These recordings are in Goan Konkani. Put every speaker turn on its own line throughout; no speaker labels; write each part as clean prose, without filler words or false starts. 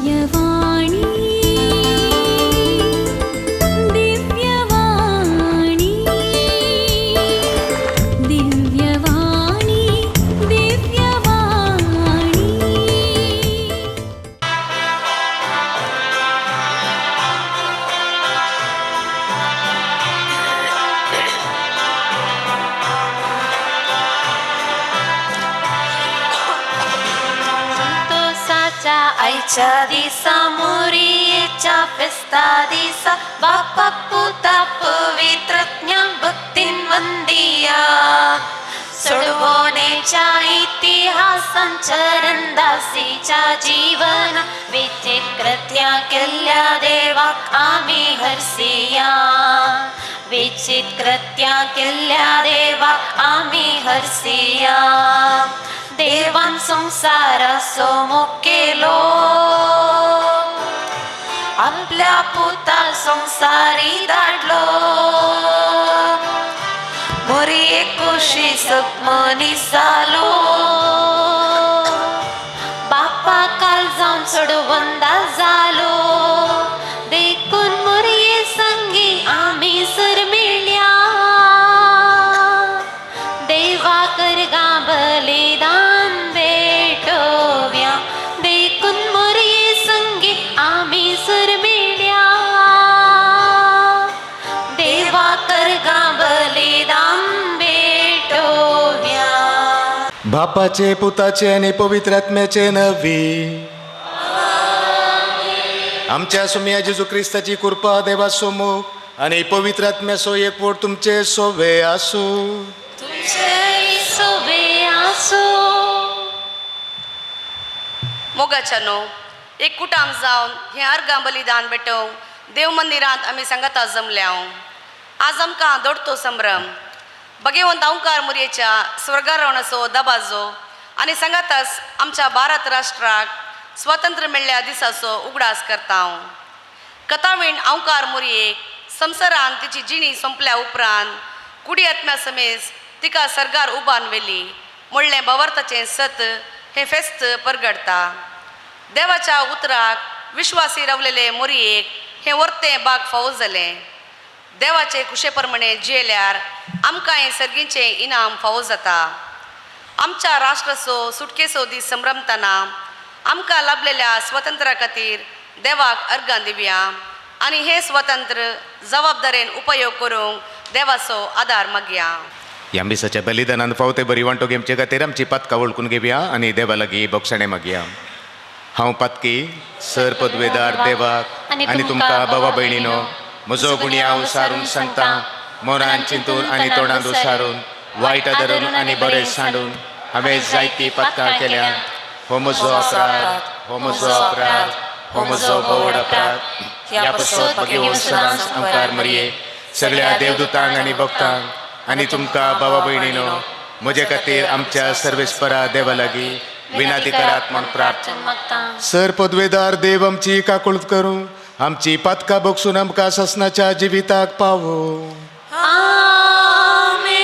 दिव्यवाणी, दिव्यवाणी, दिव्यवाणी, दिव्यवाणी.
संतोषाच्या आईच्या दिसा, मोरियेच्या फेस्ता दिसा, बापा पुता पवित्रज्ञा भक्तीन वंदिया. सोडवणेच्या इतिहासान चरणदासीच्या जीवन विचित कृत्या केल्ल्या देवाक आमी हरसिया. विचित कृत्या केल्ल्या देवाक आमी हरसिया. देवान संवसाराचो मोग केलो, आपल्या पुता संवसारी धाडलो. मोरये कुशी सग मनीस जालो, बापा काल जावन सोडवंदा जालो. देखून मोरये संगी आमी सर मेळ्या, देवा करगा बलिदान भेटोव्या. देखून मोरये संगी आमी सर मेळ्या, देवा करगा बलिदान भेटोव्या.
बापाचे, पुताचे आणि पवित्र आत्म्याचे नवी. आमच्या सुमया जेजू क्रिस्ताची कृपा, देवाचो मोग आणि पवित्र आत्म्याचो एकवट तुमचे सोवे आसूं.
तुमचे सोवे आसो.
मोगाच्यानो, एक कुटाम जावन हें अर्गां बलिदान भेटोवंक देव मंदिरांत आमी सांगाता जमल्या. आज आमकां दोडतो संभ्रम बगेवंत अंकार मुरयेच्या स्वर्गारोहणाचो दबाजो आनी सांगाताच आमच्या भारत राष्ट्राक स्वातंत्र्य मेळ्ळ्या दिसाचो उगडास करता. कथावीण अंकार मुरयेक संवसारान तिची जिणी सोंपल्या उपरांत कुडी आत्म्या समेज तिका सर्गार उबान व्हेली म्हणलें बवर्ताचें सत हें फेस्त परगडता. देवाच्या उतराक विश्वासी रावलेले मोरयेक हें वर्तें बाग फावो जालें. देवाचे कुशे प्रमाणे जियेल्यार आमकां हें सर्गीचें इनाम फावो जाता. आमच्या राष्ट्राचो सुटकेचो दीस संभ्रमतना आमकां लाभलेल्या स्वतंत्र्या खातीर देवाक अर्गां दिवया आनी हें स्वतंत्र जबाबदारेन उपयोग करूंक देवाचो आदार मागया.
ह्या मिसाच्या बलिदानान फावते बरी वांटो घेवचे खातीर आमची पातकां वळखून घेवया आनी देवा लागीं बोगसाणे मागया. हांव पातकी सर पदवेदार देवाक आनी तुमकां बाबा भयणीनो म्हजो गुणयांव सारून सांगता. मनान चिंतून आनी तोंडान सारून, वायट धरून आनी बरें सांडून हांवें जायती पातकां केल्या. हो म्हजो अपराध, हो म्हजो अपराध, हो म्हजो भोवड अपराध. ह्या पसत भगेवन सदांच अंकार मरये, सगळ्या देवदूतांक आनी भक्तांक आनी तुमकां बाबा भयणीनो म्हजे खातीर आमच्या सर्वेस्परा देवा लागीं विनंती करात म्हूण प्रार्थना.
मागता.
सर पदवेदार देव आमची काकूळत करूं, आमची पातकां बगसून आमकां ससनाच्या जिविताक पावो.
आमेन.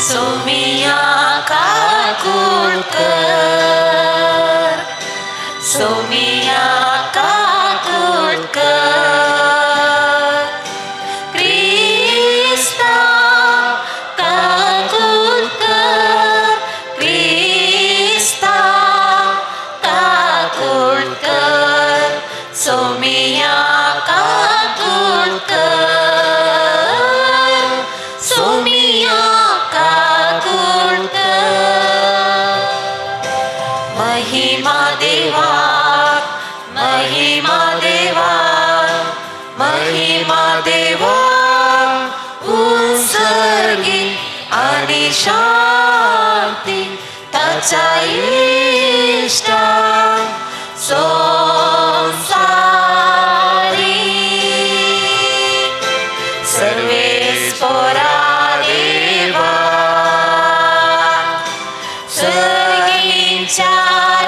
सोमिया काकूळ कर, सोमिया काकूळ कर, क्रिस्ता काकूळ कर, क्रिस्ता काकूळ कर, सोमिया काकूळ कर, सोमिया काकूळ कर. महिमा देवा, महिमा देवा, महिमा देवा उंसर्गी आणि शांती ताच्या इश्टांक संवसारी. सर्वेस्पोरा देवा, सर्गींच्या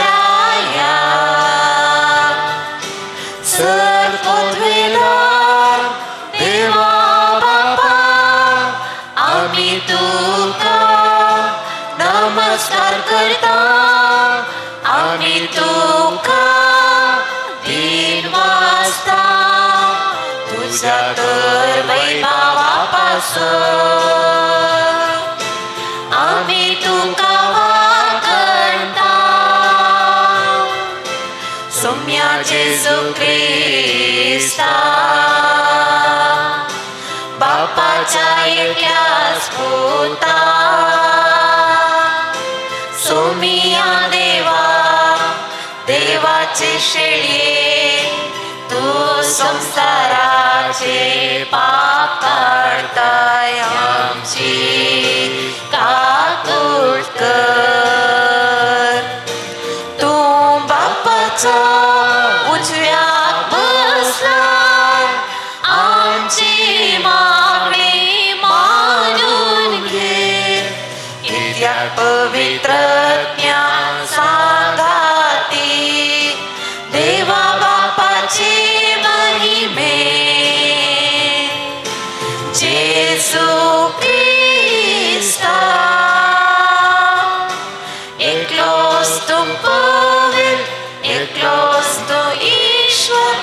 राया, सर पदवेदार देवा बापा, आमी तुका नमस्कार करता. आमी तुका वाखणता सोम्या जेजू क्रिस्ता बापाच्या एकल्याच पुता सोमिया देवा देवाचे शेळये तू संसाराचे पाप काडताय आमची काकूट कर. तूं बापाचो उजव्याक बसला आमची मागणी मानून घे कित्याक पवित्रज्ञा सांगाती देवा बापाची महिमे जेजू क्रिस्ता एकलोच तूं पवित्र एकलोच तूं ईश्वर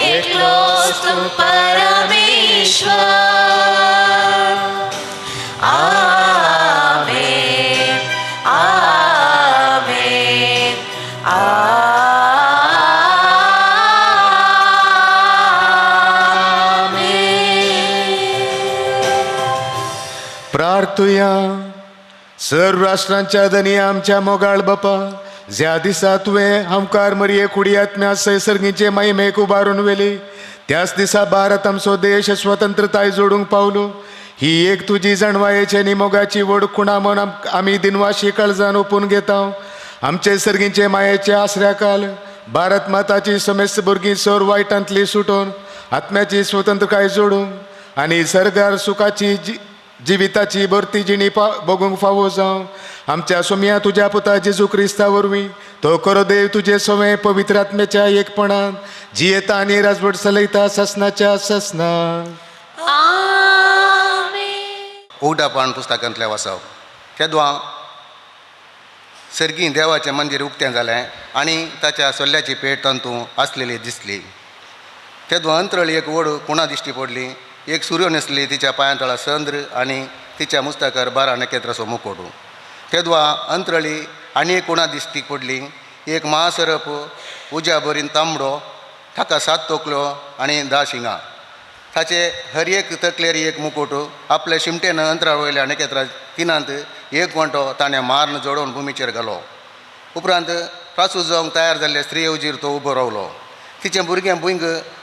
एकलोच तूं परमेश्वर. आमेन आमेन आमेन.
प्रार्थुया. सर्व राष्ट्रांच्या धनी आमच्या मोगाळ बापा, ज्या दिसा तुवें आमकार मरये कुडी आत्म्या सैसर्गीचे महिमेक उबारून व्हेली त्याच दिसा भारत आमचो देश स्वतंत्रताय जोडूंक पावलो. ही एक तुजी जाणवायेची आनी मोगाची व्हड खुणा म्हूण आमी दिनवाशी काळजान ओपून घेता. आमचे सर्गींचे मायेचे आसऱ्या काल भारत माताची समेस्त भुरगीं सोर वायटांतली सुटोवन आत्म्याची स्वतंत्रकाय जोडून आनी सरकार सुखाची जिविताची भरती जिणी भोगूंक फावो जावं. आमच्या सोम्या तुज्या पुता जेजू क्रिस्ता वरवीं तो खरो देव तुजे सवें पवित्र आत्म्याच्या एकपणान जियेता आनी राजवट चलयता ससनाच्या ससना.
आमेन.
उगडापण पुस्तकांतलें वाचप. तेदवां सर्गीं देवाचें मंदीर उक्तें जालें आनी ताच्या सोल्ल्याची पेट तातूंत आसलेली दिसली. तेदवां अंतरळ एक व्हड कुणा दिश्टी पडली. एक सूर्य न्हेसली तिच्या पांयां तळा चंद्र आनी तिच्या मुस्ताकार 12 नखेत्राचो मुकोट. तेदवां अंतरळी आनी एक कुणा दिश्टी पडली. एक महासरप उज्या भरीन तांबडो, ताका 7 तकल्यो आनी 10 शिंगां. ताचे हर एक तकलेर एक मुकोट. आपल्या शिमटेन अंतराळ वयल्या नखेत्रां तिनांत एक वांटो ताणें मारून जोडोवन भुमीचेर घालो. उपरांत प्रासूत जावंक तयार जाल्ले स्त्री उजीर तो उबो रावलो. तिचें भुरगें भुंयक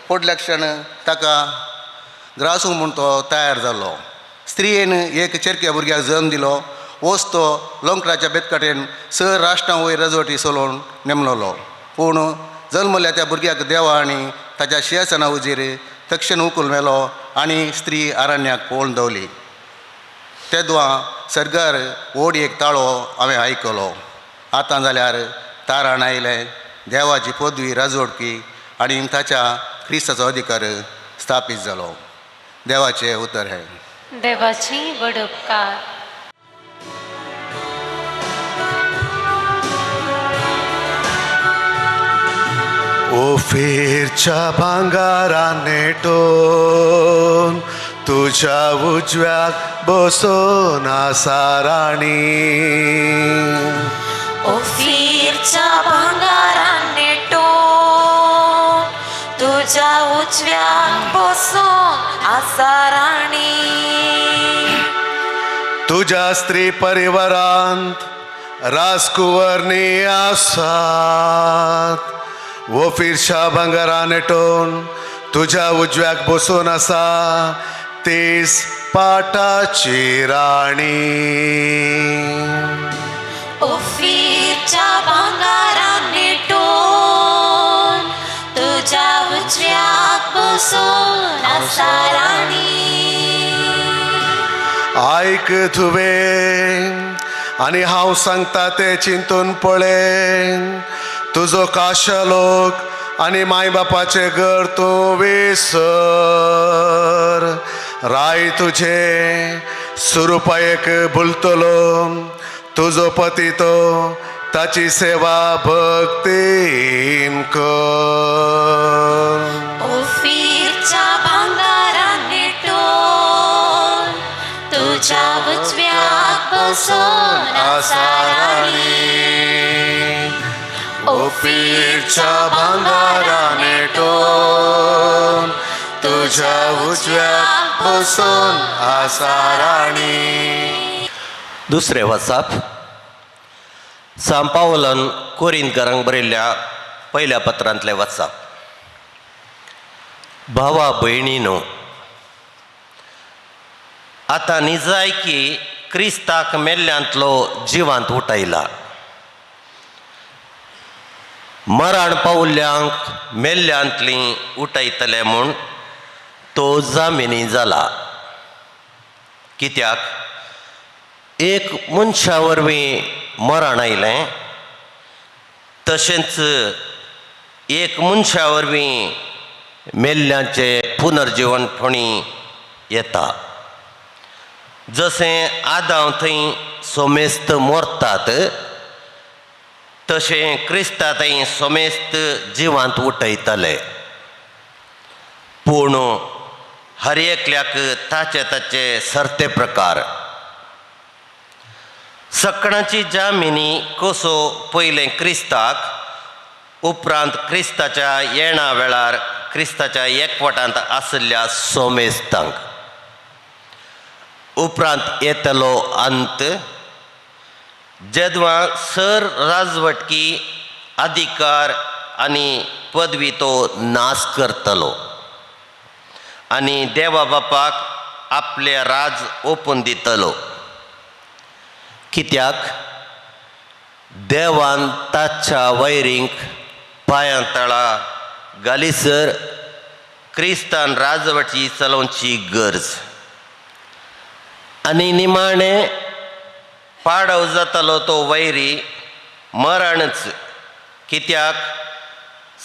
पडल्या क्षण ताका ग्रासूंक म्हूण तो तयार जालो. स्त्रियेन एक चेरक्या भुरग्याक जल्म दिलो. वोस तो लोंकराच्या बेतकाटेन सर राष्ट्रां वयर रजवटी चलोवन नेमलोलो. पूण जल्मल्या त्या भुरग्याक देवा आनी ताच्या शिंयासना उजीर तक्षण उकूल मेलो आनी स्त्री आरण्याक पळोवन दवली. तेदवां सर्गार व्हड एक ताळो हांवें आयकलो. आतां जाल्यार ताराण आयलें, देवाची पदवी राजवटकी आनी ताच्या क्रिस्ताचो अधिकार स्थापीत जालो. देवाचें उतर हें.
देवाची व्हड उपकार.
ओफीरच्या भांगारान नेटोन तुज्या उजव्याक बसोन आसा राणी.
ओफीरच्या भांगारान नेटोन तुज्या उजव्याक बसून आसा राणी.
तुज्या स्त्री परिवारांत राजकुंवरनी आसात. ओफीरच्या भांगारान नेटोन तुज्या उजव्याक बसून आसा तीस पाटाची राणी.
ओफीरच्या भांगारान नेटोन तुज्या उजव्याक बसून आसा राणी.
आयक तुवें आनी हांव सांगता तें चिंतून पळय. तुजो काशलोक आनी माय बापाचें घर तूं विसर. राय तुजे सुरुपायेक भुलतलो. तुजो पती तो ताची सेवा भक्तीन कर.
ओफीरच्या भांगारान नेटोन बसून आसा राणी.
ओफीरच्या भांगाराने टोन तुझ्या उजव्याक बसून आसा राणी.
दुसरें वाचप सांपावलान कोरिंदकारांक बरयल्ल्या पयल्या पत्रांतलें वाचप. भावा भयणीनो, आतां निजाय की क्रिस्ताक मेल्ल्यांतलो जिवांत उठयला. मरण पावल्ल्यांक मेल्ल्यांतलीं उठयतले म्हूण तो जामिनी जाला. कित्याक एक मनशा वरवीं मरण आयलें, तशेंच एक मनशा वरवीं मेल्ल्यांचें पुनर्जिवन फणी येता. जशें आदांव थंय सोमेस्त मोरतात, तशें क्रिस्ता थंय सोमेस्त जिवांत उठयतले. पूण हर एकल्याक ताचे ताचे सरते प्रकार. सकणाची जामिनी कसो पयलें क्रिस्ताक, उपरांत क्रिस्ताच्या येणा वेळार क्रिस्ताच्या एकवटांत आशिल्ल्या सोमेस्तांक. उपरांत येतलो अंत, जेदवा सर राजवटकी अधिकार आनी पदवी तो नाश करतलो आनी देवा बापाक आपलें राज ओपून दितलो. कित्याक देवान ताच्या वैरींक पांयां तळा घालीसर क्रिस्तान राजवटी चलोवची गरज. आनी निमाणें पाडव जातालो तो वैरी मरणच. कित्याक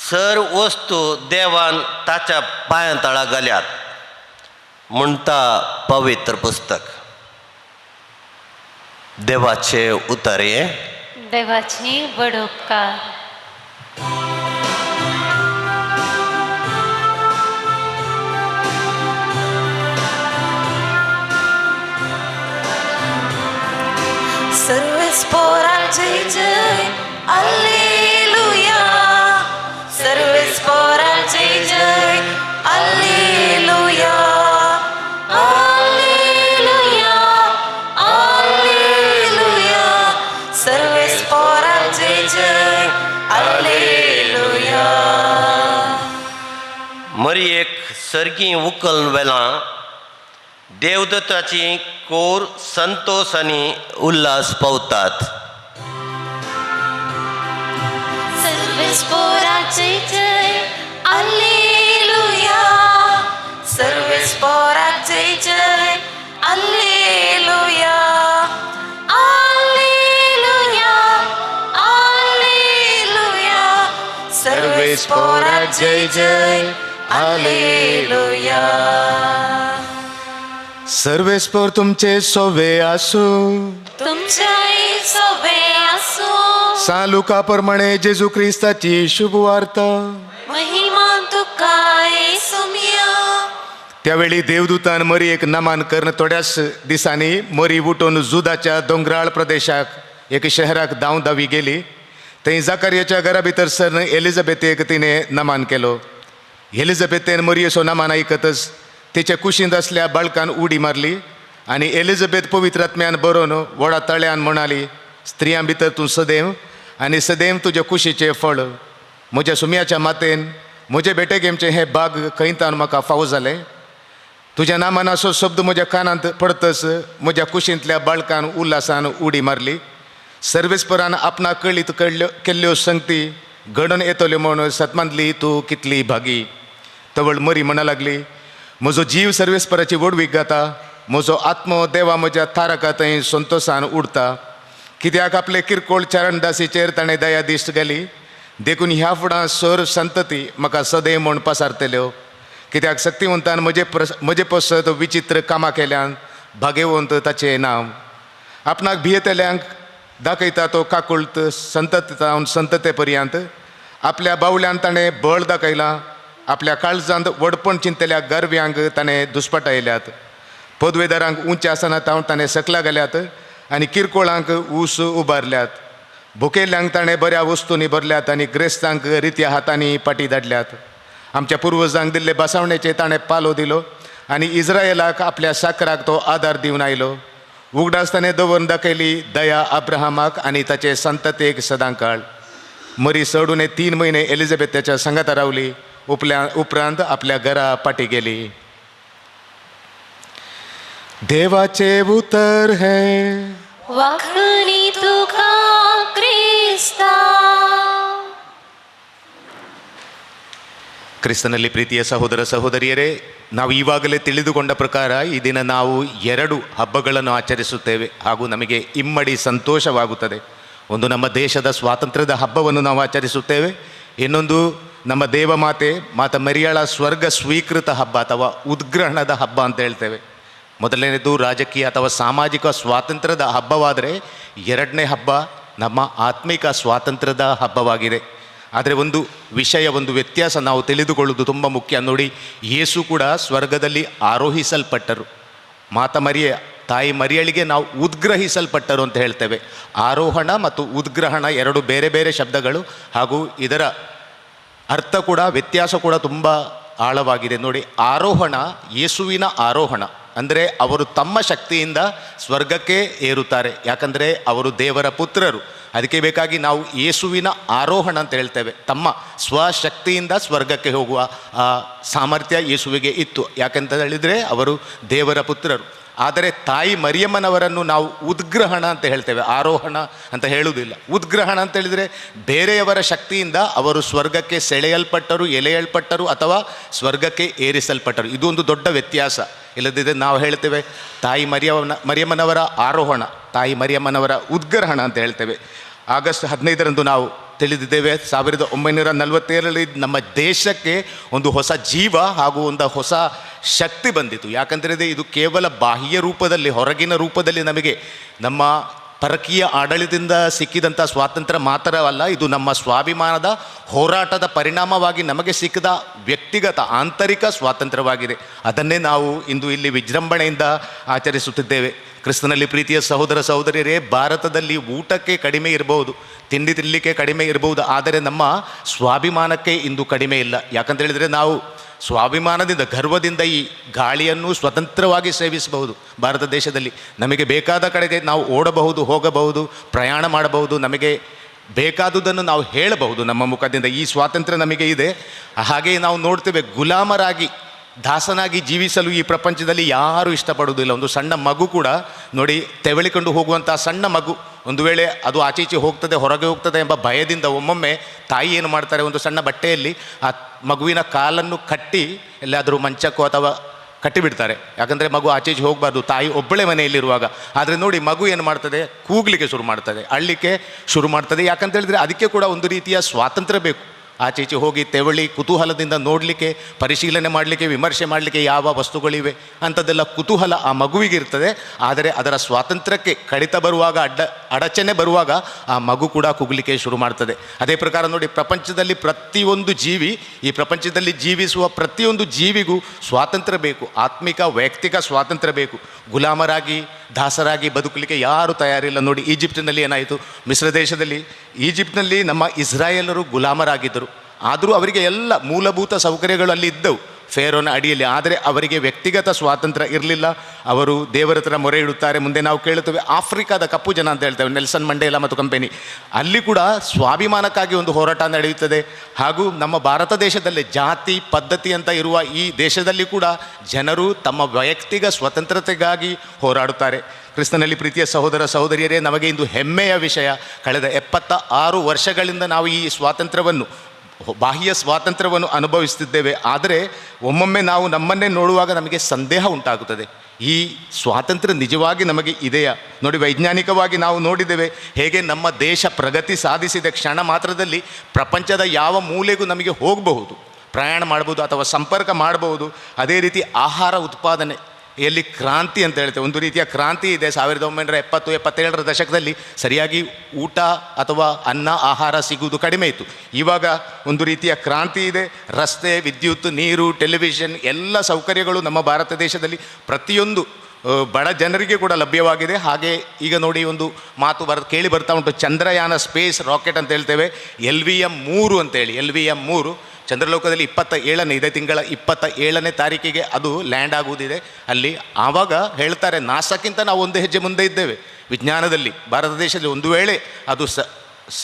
सर वस्तू देवान ताच्या पांयां तळा घाल्यात म्हणटा पवित्र पुस्तक. देवाचे उतर हें.
देवाची व्हड उपकार.
सर्वेस्पोराल जय जय अल्लेलुया, सर्वेस्पोराल जय जय अल्लेलुया, अल्लेलुया, अल्लेलुया, सर्वेस्पोराल जय जय अल्लेलुया.
मरयेक सर्गीं उकल वेलां देवदत्ताची कोर संतोष आनी उल्हास पावतात.
सर्वेस्पोराल जय जय
अल्लेलुया, सर्वेस्पोराल जय जय अल्लेलुया, अल्लेलुया, अल्लेलुया, सर्वेस्पोराल जय जय अल्लेलुया.
सर्वेस्पोर तुमचे सोवे आसूं.
तुमच्याय सोबे आसूं.
सा लुका प्रमाणे जेजू क्रिस्ताची शुभ वार्ता.
महिमा तुका येसुमिया.
त्यावेळी देवदूतान मरियेक नमान करून थोड्याच दिसांनी मरी उठून जुदाच्या दोंगराळ प्रदेशाक एक शहराक धांव धावी गेली. थंय जाकारियाच्या घरा भितर सरन एलिझाबेथेक तिणें नमान केलो. एलिझाबेथेन मरियेचो नमान आयकतच तिच्या कुशींत आसल्या बाळकान उडी मारली आनी एलिझाबेथ पवित्र आत्म्यान बरोवन व्हडा तळ्यान म्हणाली, स्त्रियां भितर तूं सदैव आनी सदैव तुज्या कुशीचें फळ. म्हज्या सुम्याच्या मातेन म्हजे भेटेक हें बाग खंयतान म्हाका फावो जालें. तुज्या नामानाचो शब्द म्हज्या कानांत पडतच म्हज्या कुशींतल्या बाळकान उल्हासान उडी मारली. सर्वेस्परान आपणाक कळीत केल्ल्यो संगती घडोवन येतल्यो म्हूण सतमांतली तूं कितली भागी. तवळ मरी म्हणा लागली, म्हजो जीव सर्वेस्पराची व्हडवीक गाता, म्हजो आत्मो देवा म्हज्या थारका थंय संतोसान उडता. कित्याक आपले किरकोळ चरणदासीचेर ताणें दया दिश्ट घाली, देखून ह्या फुडां सर संतती म्हाका सदैव म्हूण पसारतल्यो. कित्याक सक्तिवंतान म्हजे पसत विचित्र कामां केल्यान भागेवंत ताचें नांव. आपणाक भियेतल्यांक दाखयता तो काकुळत संतत संतते पर्यंत. आपल्या बावल्यान ताणें बळ दाखयलां, आपल्या काळजांत व्हडपण चिंतल्या गर्व्यांक ताणें दुस्पटायल्यात. पदवेदारांक उंच आसना तावन ताणें सकला घाल्यात आनी किरकोळांक ऊस उबारल्यात. भुकेल्ल्यांक ताणें बऱ्या वस्तूंनी भरल्यात आनी ग्रेस्तांक रित्या हातांनी पाटी धाडल्यात. आमच्या पुर्वजांक दिल्ले बसावणेचे ताणें पालो दिलो आनी इस्रायलाक आपल्या साकराक तो आदार दिवन आयलो. उगडास ताणें दवरून दाखयली दया अब्राहमाक आनी ताचे संततेक सदांकाळ. मरी चडून 3 म्हयने एलिझाबेथाच्या सांगाता रावली. उपरांत आपल्या घरा पाटी गेली. देवाचे उतर हे
वाखणी तुका क्रिस्ता.
ಕ್ರಿಸ್ತನಲ್ಲಿ ಪ್ರೀತಿಯ ಸಹೋದರ ಸಹೋದರಿಯರೇ, ನಾವು ಈವಾಗಲೇ ತಿಳಿದುಕೊಂಡ ಪ್ರಕಾರ ಈ ದಿನ ನಾವು 2 ಹಬ್ಬಗಳನ್ನು ಆಚರಿಸುತ್ತೇವೆ ಹಾಗೂ ನಮಗೆ ಇಮ್ಮಡಿ ಸಂತೋಷವಾಗುತ್ತದೆ. ಒಂದು ನಮ್ಮ ದೇಶದ ಸ್ವಾತಂತ್ರ್ಯದ ಹಬ್ಬವನ್ನು ನಾವು ಆಚರಿಸುತ್ತೇವೆ, ಇನ್ನೊಂದು ನಮ್ಮ ದೇವಮಾತೆ ಮಾತಾ ಮರಿಯಳ ಸ್ವರ್ಗ ಸ್ವೀಕೃತ ಹಬ್ಬ ಅಥವಾ ಉದ್ಗ್ರಹಣದ ಹಬ್ಬ ಅಂತ ಹೇಳ್ತೇವೆ. ಮೊದಲನೇದು ರಾಜಕೀಯ ಅಥವಾ ಸಾಮಾಜಿಕ ಸ್ವಾತಂತ್ರ್ಯದ ಹಬ್ಬವಾದರೆ, ಎರಡನೇ ಹಬ್ಬ ನಮ್ಮ ಆತ್ಮಿಕ ಸ್ವಾತಂತ್ರ್ಯದ ಹಬ್ಬವಾಗಿದೆ. ಆದರೆ ಒಂದು ವಿಷಯ, ಒಂದು ವ್ಯತ್ಯಾಸ ನಾವು ತಿಳಿದುಕೊಳ್ಳುವುದು ತುಂಬ ಮುಖ್ಯ. ನೋಡಿ, ಯೇಸು ಕೂಡ ಸ್ವರ್ಗದಲ್ಲಿ ಆರೋಹಿಸಲ್ಪಟ್ಟರು. ಮಾತಾ ಮರಿಯ, ತಾಯಿ ಮರಿಯಳಿಗೆ ನಾವು ಉದ್ಗ್ರಹಿಸಲ್ಪಟ್ಟರು ಅಂತ ಹೇಳ್ತೇವೆ. ಆರೋಹಣ ಮತ್ತು ಉದ್ಗ್ರಹಣ ಎರಡು ಬೇರೆ ಬೇರೆ ಶಬ್ದಗಳು ಹಾಗೂ ಇದರ ಅರ್ಥ ಕೂಡ, ವ್ಯತ್ಯಾಸ ಕೂಡ ತುಂಬ ಆಳವಾಗಿದೆ. ನೋಡಿ, ಆರೋಹಣ, ಯೇಸುವಿನ ಆರೋಹಣ ಅಂದರೆ ಅವರು ತಮ್ಮ ಶಕ್ತಿಯಿಂದ ಸ್ವರ್ಗಕ್ಕೆ ಏರುತ್ತಾರೆ, ಯಾಕಂದರೆ ಅವರು ದೇವರ ಪುತ್ರರು. ಅದಕ್ಕೆ ಬೇಕಾಗಿ ನಾವು ಯೇಸುವಿನ ಆರೋಹಣ ಅಂತ ಹೇಳ್ತೇವೆ. ತಮ್ಮ ಸ್ವಶಕ್ತಿಯಿಂದ ಸ್ವರ್ಗಕ್ಕೆ ಹೋಗುವ ಆ ಸಾಮರ್ಥ್ಯ ಯೇಸುವಿಗೆ ಇತ್ತು, ಯಾಕಂತ ಹೇಳಿದರೆ ಅವರು ದೇವರ ಪುತ್ರರು. ಆದರೆ ತಾಯಿ ಮರಿಯಮ್ಮನವರನ್ನು ನಾವು ಉದ್ಗ್ರಹಣ ಅಂತ ಹೇಳ್ತೇವೆ, ಆರೋಹಣ ಅಂತ ಹೇಳುವುದಿಲ್ಲ. ಉದ್ಗ್ರಹಣ ಅಂತ ಹೇಳಿದರೆ ಬೇರೆಯವರ ಶಕ್ತಿಯಿಂದ ಅವರು ಸ್ವರ್ಗಕ್ಕೆ ಸೆಳೆಯಲ್ಪಟ್ಟರು, ಎಳೆಯಲ್ಪಟ್ಟರು ಅಥವಾ ಸ್ವರ್ಗಕ್ಕೆ ಏರಿಸಲ್ಪಟ್ಟರು. ಇದು ಒಂದು ದೊಡ್ಡ ವ್ಯತ್ಯಾಸ. ಇಲ್ಲದಿದ್ದರೆ ನಾವು ಹೇಳ್ತೇವೆ ತಾಯಿ ಮರಿಯಮ್ಮನವರ ಆರೋಹಣ, ತಾಯಿ ಮರಿಯಮ್ಮನವರ ಉದ್ಗ್ರಹಣ ಅಂತ ಹೇಳ್ತೇವೆ. ಆಗಸ್ಟ್ 15ರಂದು ನಾವು ತಿಳಿದಿದ್ದೇವೆ, 1947ರಲ್ಲಿ ನಮ್ಮ ದೇಶಕ್ಕೆ ಒಂದು ಹೊಸ ಜೀವ ಹಾಗೂ ಒಂದು ಹೊಸ ಶಕ್ತಿ ಬಂದಿತು. ಯಾಕಂತೇಳಿದರೆ ಇದು ಕೇವಲ ಬಾಹ್ಯ ರೂಪದಲ್ಲಿ, ಹೊರಗಿನ ರೂಪದಲ್ಲಿ ನಮಗೆ ನಮ್ಮ ಪರಕೀಯ ಆಡಳಿತದಿಂದ ಸಿಕ್ಕಿದಂಥ ಸ್ವಾತಂತ್ರ್ಯ ಮಾತ್ರವಲ್ಲ, ಇದು ನಮ್ಮ ಸ್ವಾಭಿಮಾನದ ಹೋರಾಟದ ಪರಿಣಾಮವಾಗಿ ನಮಗೆ ಸಿಕ್ಕಿದ ವ್ಯಕ್ತಿಗತ ಆಂತರಿಕ ಸ್ವಾತಂತ್ರ್ಯವಾಗಿದೆ. ಅದನ್ನೇ ನಾವು ಇಂದು ಇಲ್ಲಿ ವಿಜೃಂಭಣೆಯಿಂದ ಆಚರಿಸುತ್ತಿದ್ದೇವೆ. ಕ್ರಿಸ್ತನಲ್ಲಿ ಪ್ರೀತಿಯ ಸಹೋದರ ಸಹೋದರಿಯರೇ, ಭಾರತದಲ್ಲಿ ಊಟಕ್ಕೆ ಕಡಿಮೆ ಇರಬಹುದು, ತಿಂಡಿ ತಿನ್ನಲಿಕ್ಕೆ ಕಡಿಮೆ ಇರಬಹುದು, ಆದರೆ ನಮ್ಮ ಸ್ವಾಭಿಮಾನಕ್ಕೆ ಇಂದು ಕಡಿಮೆ ಇಲ್ಲ. ಯಾಕಂತ ಹೇಳಿದರೆ ನಾವು ಸ್ವಾಭಿಮಾನದಿಂದ, ಗರ್ವದಿಂದ ಈ ಗಾಳಿಯನ್ನು ಸ್ವತಂತ್ರವಾಗಿ ಸೇವಿಸಬಹುದು. ಭಾರತ ದೇಶದಲ್ಲಿ ನಮಗೆ ಬೇಕಾದ ಕಡೆಗೆ ನಾವು ಓಡಬಹುದು, ಹೋಗಬಹುದು, ಪ್ರಯಾಣ ಮಾಡಬಹುದು, ನಮಗೆ ಬೇಕಾದುದನ್ನು ನಾವು ಹೇಳಬಹುದು ನಮ್ಮ ಮುಖದಿಂದ. ಈ ಸ್ವಾತಂತ್ರ್ಯ ನಮಗೆ ಇದೆ. ಹಾಗೆಯೇ ನಾವು ನೋಡ್ತೇವೆ, ಗುಲಾಮರಾಗಿ ದಾಸನಾಗಿ ಜೀವಿಸಲು ಈ ಪ್ರಪಂಚದಲ್ಲಿ ಯಾರೂ ಇಷ್ಟಪಡುವುದಿಲ್ಲ. ಒಂದು ಸಣ್ಣ ಮಗು ಕೂಡ ನೋಡಿ, ತೆವಳಿಕೊಂಡು ಹೋಗುವಂಥ ಸಣ್ಣ ಮಗು ಒಂದು ವೇಳೆ ಅದು ಆಚೆ ಈಚೆ ಹೋಗ್ತದೆ, ಹೊರಗೆ ಹೋಗ್ತದೆ ಎಂಬ ಭಯದಿಂದ ಒಮ್ಮೊಮ್ಮೆ ತಾಯಿ ಏನು ಮಾಡ್ತಾರೆ, ಒಂದು ಸಣ್ಣ ಬಟ್ಟೆಯಲ್ಲಿ ಆ ಮಗುವಿನ ಕಾಲನ್ನು ಕಟ್ಟಿ ಎಲ್ಲಾದರೂ ಮಂಚಕ್ಕೋ ಅಥವಾ ಕಟ್ಟಿಬಿಡ್ತಾರೆ. ಯಾಕಂದರೆ ಮಗು ಆಚೆ ಈಚೆ ಹೋಗಬಾರ್ದು, ತಾಯಿ ಒಬ್ಬಳೇ ಮನೆಯಲ್ಲಿರುವಾಗ. ಆದರೆ ನೋಡಿ, ಮಗು ಏನು ಮಾಡ್ತದೆ, ಕೂಗಲಿಕ್ಕೆ ಶುರು ಮಾಡ್ತದೆ, ಅಳ್ಲಿಕ್ಕೆ ಶುರು ಮಾಡ್ತದೆ. ಯಾಕಂತೇಳಿದರೆ ಅದಕ್ಕೆ ಕೂಡ ಒಂದು ರೀತಿಯ ಸ್ವಾತಂತ್ರ್ಯ ಬೇಕು. ಆಚೆ ಈಚೆ ಹೋಗಿ ತೆವಳಿ ಕುತೂಹಲದಿಂದ ನೋಡಲಿಕ್ಕೆ, ಪರಿಶೀಲನೆ ಮಾಡಲಿಕ್ಕೆ, ವಿಮರ್ಶೆ ಮಾಡಲಿಕ್ಕೆ ಯಾವ ವಸ್ತುಗಳಿವೆ ಅಂಥದ್ದೆಲ್ಲ ಕುತೂಹಲ ಆ ಮಗುವಿಗಿರ್ತದೆ. ಆದರೆ ಅದರ ಸ್ವಾತಂತ್ರ್ಯಕ್ಕೆ ಕಡಿತ ಬರುವಾಗ, ಅಡಚಣೆ ಬರುವಾಗ ಆ ಮಗು ಕೂಡ ಕುಗ್ಲಿಕ್ಕೆ ಶುರು ಮಾಡ್ತದೆ. ಅದೇ ಪ್ರಕಾರ ನೋಡಿ, ಪ್ರಪಂಚದಲ್ಲಿ ಪ್ರತಿಯೊಂದು ಜೀವಿ, ಈ ಪ್ರಪಂಚದಲ್ಲಿ ಜೀವಿಸುವ ಪ್ರತಿಯೊಂದು ಜೀವಿಗೂ ಸ್ವಾತಂತ್ರ್ಯ ಬೇಕು, ಆತ್ಮಿಕ ವೈಯಕ್ತಿಕ ಸ್ವಾತಂತ್ರ್ಯ ಬೇಕು. ಗುಲಾಮರಾಗಿ ದಾಸರಾಗಿ ಬದುಕಲಿಕ್ಕೆ ಯಾರೂ ತಯಾರಿಲ್ಲ. ನೋಡಿ, ಈಜಿಪ್ಟಿನಲ್ಲಿ ಏನಾಯಿತು, ಮಿಸ್ರ ದೇಶದಲ್ಲಿ, ಈಜಿಪ್ಟಿನಲ್ಲಿ ನಮ್ಮ ಇಸ್ರಾಯೇಲರು ಗುಲಾಮರಾಗಿದ್ದರು. ಆದರೂ ಅವರಿಗೆ ಎಲ್ಲ ಮೂಲಭೂತ ಸೌಕರ್ಯಗಳು ಅಲ್ಲಿ ಇದ್ದವು ಫೇರೋನ ಅಡಿಯಲ್ಲಿ. ಆದರೆ ಅವರಿಗೆ ವ್ಯಕ್ತಿಗತ ಸ್ವಾತಂತ್ರ್ಯ ಇರಲಿಲ್ಲ. ಅವರು ದೇವರ ಹತ್ರ ಮೊರೆ ಇಡುತ್ತಾರೆ. ಮುಂದೆ ನಾವು ಕೇಳುತ್ತೇವೆ, ಆಫ್ರಿಕಾದ ಕಪ್ಪು ಜನ ಅಂತ ಹೇಳ್ತೇವೆ, ನೆಲ್ಸನ್ ಮಂಡೇಲಾ ಮತ್ತು ಕಂಪೆನಿ, ಅಲ್ಲಿ ಕೂಡ ಸ್ವಾಭಿಮಾನಕ್ಕಾಗಿ ಒಂದು ಹೋರಾಟ ನಡೆಯುತ್ತದೆ. ಹಾಗೂ ನಮ್ಮ ಭಾರತ ದೇಶದಲ್ಲಿ ಜಾತಿ ಪದ್ಧತಿ ಅಂತ ಇರುವ ಈ ದೇಶದಲ್ಲಿ ಕೂಡ ಜನರು ತಮ್ಮ ವೈಯಕ್ತಿಕ ಸ್ವತಂತ್ರತೆಗಾಗಿ ಹೋರಾಡುತ್ತಾರೆ. ಕ್ರಿಸ್ತನಲ್ಲಿ ಪ್ರೀತಿಯ ಸಹೋದರ ಸಹೋದರಿಯರೇ, ನಮಗೆ ಇಂದು ಹೆಮ್ಮೆಯ ವಿಷಯ, ಕಳೆದ 76 ವರ್ಷಗಳಿಂದ ನಾವು ಈ ಸ್ವಾತಂತ್ರ್ಯವನ್ನು, ಬಾಹ್ಯ ಸ್ವಾತಂತ್ರ್ಯವನ್ನು ಅನುಭವಿಸುತ್ತಿದ್ದೇವೆ. ಆದರೆ ಒಮ್ಮೊಮ್ಮೆ ನಾವು ನಮ್ಮನ್ನೇ ನೋಡುವಾಗ ನಮಗೆ ಸಂದೇಹ ಉಂಟಾಗುತ್ತದೆ, ಈ ಸ್ವಾತಂತ್ರ್ಯ ನಿಜವಾಗಿ ನಮಗೆ ಇದೆಯಾ? ನೋಡಿ, ವೈಜ್ಞಾನಿಕವಾಗಿ ನಾವು ನೋಡಿದ್ದೇವೆ ಹೇಗೆ ನಮ್ಮ ದೇಶ ಪ್ರಗತಿ ಸಾಧಿಸಿದ ಕ್ಷಣ ಮಾತ್ರದಲ್ಲಿ ಪ್ರಪಂಚದ ಯಾವ ಮೂಲೆಗೂ ನಮಗೆ ಹೋಗಬಹುದು, ಪ್ರಯಾಣ ಮಾಡ್ಬೋದು ಅಥವಾ ಸಂಪರ್ಕ ಮಾಡ್ಬೋದು. ಅದೇ ರೀತಿ ಆಹಾರ ಉತ್ಪಾದನೆ ಎಲ್ಲಿ ಕ್ರಾಂತಿ ಅಂತ ಹೇಳ್ತೇವೆ, ಒಂದು ರೀತಿಯ ಕ್ರಾಂತಿ ಇದೆ. 1970-77 ದಶಕದಲ್ಲಿ ಸರಿಯಾಗಿ ಊಟ ಅಥವಾ ಅನ್ನ ಆಹಾರ ಸಿಗುವುದು ಕಡಿಮೆ ಇತ್ತು. ಇವಾಗ ಒಂದು ರೀತಿಯ ಕ್ರಾಂತಿ ಇದೆ. ರಸ್ತೆ, ವಿದ್ಯುತ್, ನೀರು, ಟೆಲಿವಿಷನ್ ಎಲ್ಲ ಸೌಕರ್ಯಗಳು ನಮ್ಮ ಭಾರತ ದೇಶದಲ್ಲಿ ಪ್ರತಿಯೊಂದು ಬಡ ಜನರಿಗೆ ಕೂಡ ಲಭ್ಯವಾಗಿದೆ. ಹಾಗೆ ಈಗ ನೋಡಿ ಒಂದು ಮಾತು ಕೇಳಿ ಬರ್ತಾ ಉಂಟು, ಚಂದ್ರಯಾನ ಸ್ಪೇಸ್ ರಾಕೆಟ್ ಅಂತ ಹೇಳ್ತೇವೆ, LVM 3 ಅಂತೇಳಿ. LVM 3 ಚಂದ್ರಲೋಕದಲ್ಲಿ 27ನೇ, ಇದೇ ತಿಂಗಳ 27ನೇ ತಾರೀಕಿಗೆ ಅದು ಲ್ಯಾಂಡ್ ಆಗುವುದಿದೆ ಅಲ್ಲಿ. ಆವಾಗ ಹೇಳ್ತಾರೆ ನಾಸಾಕ್ಕಿಂತ ನಾವು ಒಂದು ಹೆಜ್ಜೆ ಮುಂದೆ ಇದ್ದೇವೆ ವಿಜ್ಞಾನದಲ್ಲಿ ಭಾರತ ದೇಶದಲ್ಲಿ. ಒಂದು ವೇಳೆ ಅದು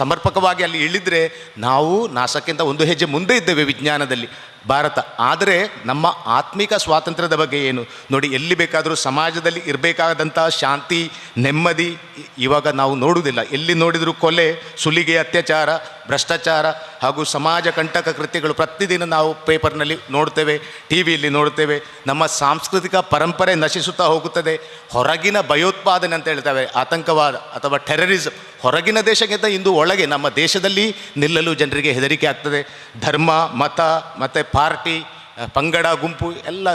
ಸಮರ್ಪಕವಾಗಿ ಅಲ್ಲಿ ಇಳಿದರೆ ನಾವು ನಾಸಾಕ್ಕಿಂತ ಒಂದು ಹೆಜ್ಜೆ ಮುಂದೆ ಇದ್ದೇವೆ ವಿಜ್ಞಾನದಲ್ಲಿ ಭಾರತ. ಆದರೆ ನಮ್ಮ ಆತ್ಮಿಕ ಸ್ವಾತಂತ್ರ್ಯದ ಬಗ್ಗೆ ಏನು ನೋಡಿ, ಎಲ್ಲಿ ಬೇಕಾದರೂ ಸಮಾಜದಲ್ಲಿ ಇರಬೇಕಾದಂಥ ಶಾಂತಿ ನೆಮ್ಮದಿ ಇವಾಗ ನಾವು ನೋಡುವುದಿಲ್ಲ. ಎಲ್ಲಿ ನೋಡಿದರೂ ಕೊಲೆ, ಸುಲಿಗೆ, ಅತ್ಯಾಚಾರ, ಭ್ರಷ್ಟಾಚಾರ ಹಾಗೂ ಸಮಾಜ ಕಂಟಕ ಕೃತ್ಯಗಳು ಪ್ರತಿದಿನ ನಾವು ಪೇಪರ್ನಲ್ಲಿ ನೋಡ್ತೇವೆ, ಟಿ ವಿಯಲ್ಲಿ ನೋಡ್ತೇವೆ. ನಮ್ಮ ಸಾಂಸ್ಕೃತಿಕ ಪರಂಪರೆ ನಶಿಸುತ್ತಾ ಹೋಗುತ್ತದೆ. ಹೊರಗಿನ ಭಯೋತ್ಪಾದನೆ ಅಂತ ಹೇಳ್ತೇವೆ, ಆತಂಕವಾದ ಅಥವಾ ಟೆರರಿಸಮ್, ಹೊರಗಿನ ದೇಶಕ್ಕಿಂತ ಇಂದು ಒಳಗೆ ನಮ್ಮ ದೇಶದಲ್ಲಿ ನಿಲ್ಲಲು ಜನರಿಗೆ ಹೆದರಿಕೆ ಆಗ್ತದೆ. ಧರ್ಮ, ಮತ ಮತ್ತು ಪಾರ್ಟಿ, ಪಂಗಡ, ಗುಂಪು ಎಲ್ಲ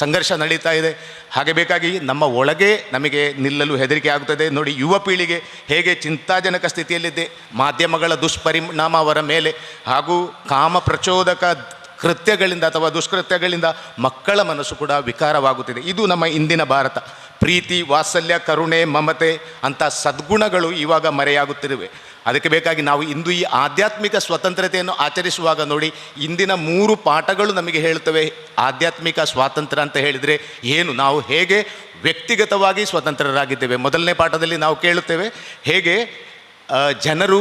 ಸಂಘರ್ಷ ನಡೀತಾ ಇದೆ. ಹಾಗೆ ಬೇಕಾಗಿ ನಮ್ಮ ಒಳಗೆ ನಮಗೆ ನಿಲ್ಲಲು ಹೆದರಿಕೆ ಆಗುತ್ತದೆ. ನೋಡಿ, ಯುವ ಪೀಳಿಗೆ ಹೇಗೆ ಚಿಂತಾಜನಕ ಸ್ಥಿತಿಯಲ್ಲಿದೆ. ಮಾಧ್ಯಮಗಳ ದುಷ್ಪರಿಣಾಮ ಅವರ ಮೇಲೆ ಹಾಗೂ ಕಾಮ ಪ್ರಚೋದಕ ಕೃತ್ಯಗಳಿಂದ ಅಥವಾ ದುಷ್ಕೃತ್ಯಗಳಿಂದ ಮಕ್ಕಳ ಮನಸ್ಸು ಕೂಡ ವಿಕಾರವಾಗುತ್ತಿದೆ. ಇದು ನಮ್ಮ ಇಂದಿನ ಭಾರತ. ಪ್ರೀತಿ, ವಾತ್ಸಲ್ಯ, ಕರುಣೆ, ಮಮತೆ ಅಂಥ ಸದ್ಗುಣಗಳು ಇವಾಗ ಮರೆಯಾಗುತ್ತಿರುವೆ. ಅದಕ್ಕೆ ಬೇಕಾಗಿ ನಾವು ಇಂದು ಈ ಆಧ್ಯಾತ್ಮಿಕ ಸ್ವತಂತ್ರತೆಯನ್ನು ಆಚರಿಸುವಾಗ ನೋಡಿ, ಇಂದಿನ 3 ಪಾಠಗಳು ನಮಗೆ ಹೇಳುತ್ತವೆ ಆಧ್ಯಾತ್ಮಿಕ ಸ್ವಾತಂತ್ರ್ಯ ಅಂತ ಹೇಳಿದರೆ ಏನು, ನಾವು ಹೇಗೆ ವ್ಯಕ್ತಿಗತವಾಗಿ ಸ್ವತಂತ್ರರಾಗಿದ್ದೇವೆ. ಮೊದಲನೇ ಪಾಠದಲ್ಲಿ ನಾವು ಕೇಳುತ್ತೇವೆ ಹೇಗೆ ಜನರು